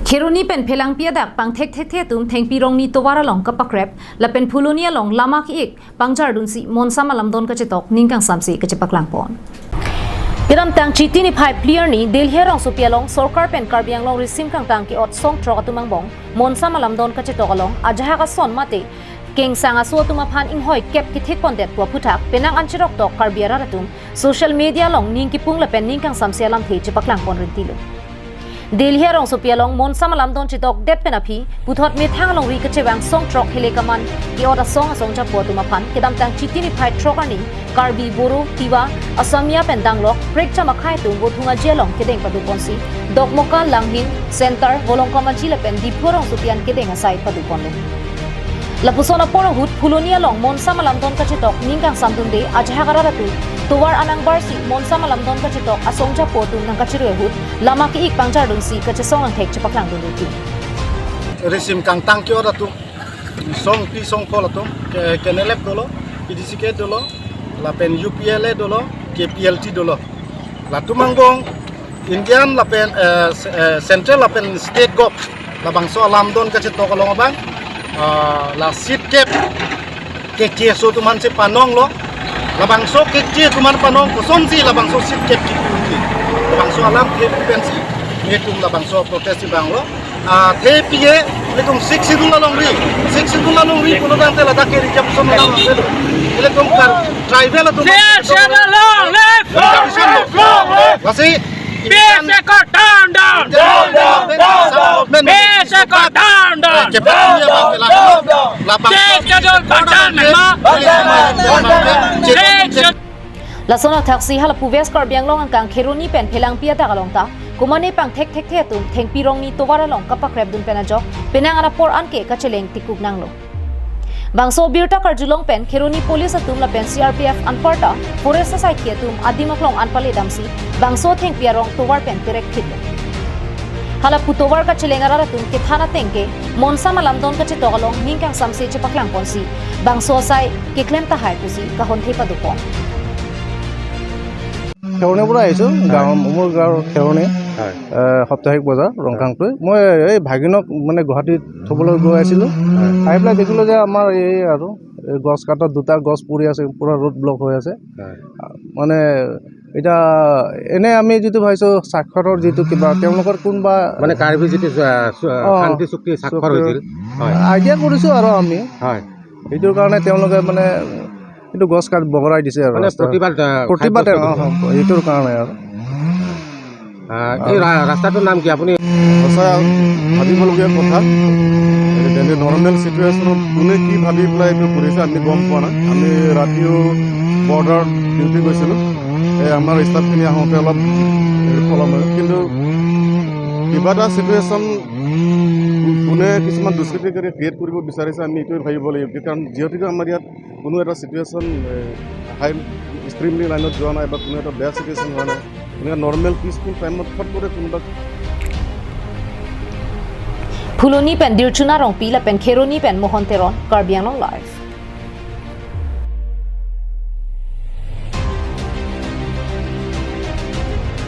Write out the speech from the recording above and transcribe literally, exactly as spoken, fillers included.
Kheroni pen Phelangpi adak pangthekthekthe atum Thengpi Rongni tovar along kapakrep, lapen Phuloni along lama ki-ik pangjardunsi Monsam alamdon kachetok ning kangsamse kachepaklang pon. Kedamtang Chiti niphai phli arni Delhi arongsopi along sorkar pen Karbi Anglong risim kangtang ke-ot song throk atum angbong Monsam alamdon kachetok along ajahak ason mate kengsang aso atum aphan inghoi kep kethik pondet pu aphuthak penang an chiroktok Karbi arat atum social media along ning kipung lapen ning kangsamse alamthe chepaklang pon rintilo. Delhi arongsopi along Monsam alamdon chetokdet pen aphi puthot methang alongri kachevang song throk hele kaman ke-ot asong asong japo atum aphan kedamtang Chiti niphai throk arni Karbi, Boro, Tiwa, Asamiya pen danglok prekjam akhei atum Vothung Aji along kedeng paduponsi Dokmoka, Langhin, Center, Volongkom Aji lapen Diphu arongsopi an kedeng asai paduponlo. Lapuson apor ahut Phuloni along Monsam alamdon kachetok ning kangsamdunde ajahak arat atum tovar anang barsi Monsam alamdon kachetok asong japo atum nangkachirui ahut lama ki-ik pangjardunsi kachesong angthek chepaklangdunde ti. Risim kangtang ke-ot atum, song phli song phongo atum, ke-, K N L F dolo, P D C K dolo, lapen U P L A dolo, K P L T dolo. Latum angbong Indian lapen, eh, se-, eh, central lapen state gov labangso alamdon kachetok along abang, ah, la seat kep keche aso atum aphan si panonglo. Labangso keche atum aphan panong kosonsi labangso seat kep kipi unji. Labangso alamthe pensi netum labangso protest ibang lo. Ah, the pie, ilitum Sixth Schedule alongri, Sixth Schedule alongri pulo tangte ladak ke reservation alam lo. Ilitum kar tribal atum. Sixth Schedule long live! Reservation lo. Lasi, P S A ko down, down! Down, down, down, down! P S A ko down, down! Cepat dia bang, down, down, down! Lapang. Sixth Schedule ko down, memang! Sixth Schedule. Lason athaksi hala pu West Karbi Anglong angkang Kheroni pen Phelangpi adak along ta, komane pangthekthekthe atum Thengpi Rongni tovar along kapakrepdun pen ajok, penang an apor anke kacheleng tikuk nanglo. Bangso birta karjulong pen Kheroni police atum lapen C R P F anparta forest asaikhi atum adim aklong an paledamsi bangso Thengpi arong tovar pen terek phitlo. Hala pu tovar kacheleng arat atum kethan ateng ke Monsam alamdon kachetok along ning kangsamse chepaklang ponsi bangso asai keklem tahai pusi kahonthe padopon. খেৰণিৰ পৰা আহিছোঁ। গাঁও, মোৰ গাঁৱৰ খেৰণি। হয়। এ, সাপ্তাহিক বজাৰ, হয়। ৰংকাংটোৱে। মই এই ভাগিনক মানে গুৱাহাটীত থ'বলৈ গৈ আছিলোঁ। হয়। আহি পেলাই দেখিলোঁ যে আমাৰ এই আৰু এই গছ কাটাত দুটা গছ পৰি আছে, পুৰা ৰোড ব্লক হৈ আছে। হয়। মানে এতিয়া এনে আমি যিটো ভাবিছোঁ স্বাক্ষৰৰ যিটো কিবা, তেওঁলোকৰ কোনোবা মানে কাৰ্বি যিটো, আ, চু-, আ, অ, শান্তি চুক্তি স্বাক্ষৰ চুক্তি। হৈছিল। হয়। আইডিয়া কৰিছোঁ আৰু আমি। হয়। সেইটোৰ কাৰণে তেওঁলোকে মানে এইটো গছ কাট বগৰাই দিছে আৰু মানে ৰাস্তা। প্ৰতিবাদ, আ, প্ৰতিবাদে, কাৰ্যসূচী। অ, অ, এইটোৰ কাৰণে আৰু। আ, এই ৰা-, ৰাস্তাটোৰ নাম কি আপুনি? সঁচা ভাবিবলগীয়া কথা। এনে নৰ্মেল চিটুৱেশ্যনত কোনে কি ভাবি পেলাই এইটো কৰিছে আমি গম পোৱা নাই। আমি ৰাতিও বৰ্ডাৰ ডিউটি গৈছিলোঁ। এই আমাৰ ষ্টাফখিনি আহোঁতে অলপ হেৰি পলম হয়। কিন্তু কিবা এটা চিটুৱেশ্যন কোনে কিছুমান দুষ্কৃতিকাৰীয়ে ক্ৰিয়েট কৰিব বিচাৰিছে, আমি এইটোৱে ভাবিব লাগিব। কাৰণ যিহেতুকে আমাৰ ইয়াত কোনো এটা চিটুৱেশ্যন, এ, হাই এক্সট্ৰিমলি লাইনত যোৱা নাই বা কোনো এটা বেয়া চিটুৱেশ্যন হোৱা নাই। এনেকুৱা নৰ্মেল পিচফুল টাইমত ফট কৰি কোনোবা Phuloni pen Dirchuna Rongpi lapen Kheroni pen Mohon Teron, Karbi Anglong Live.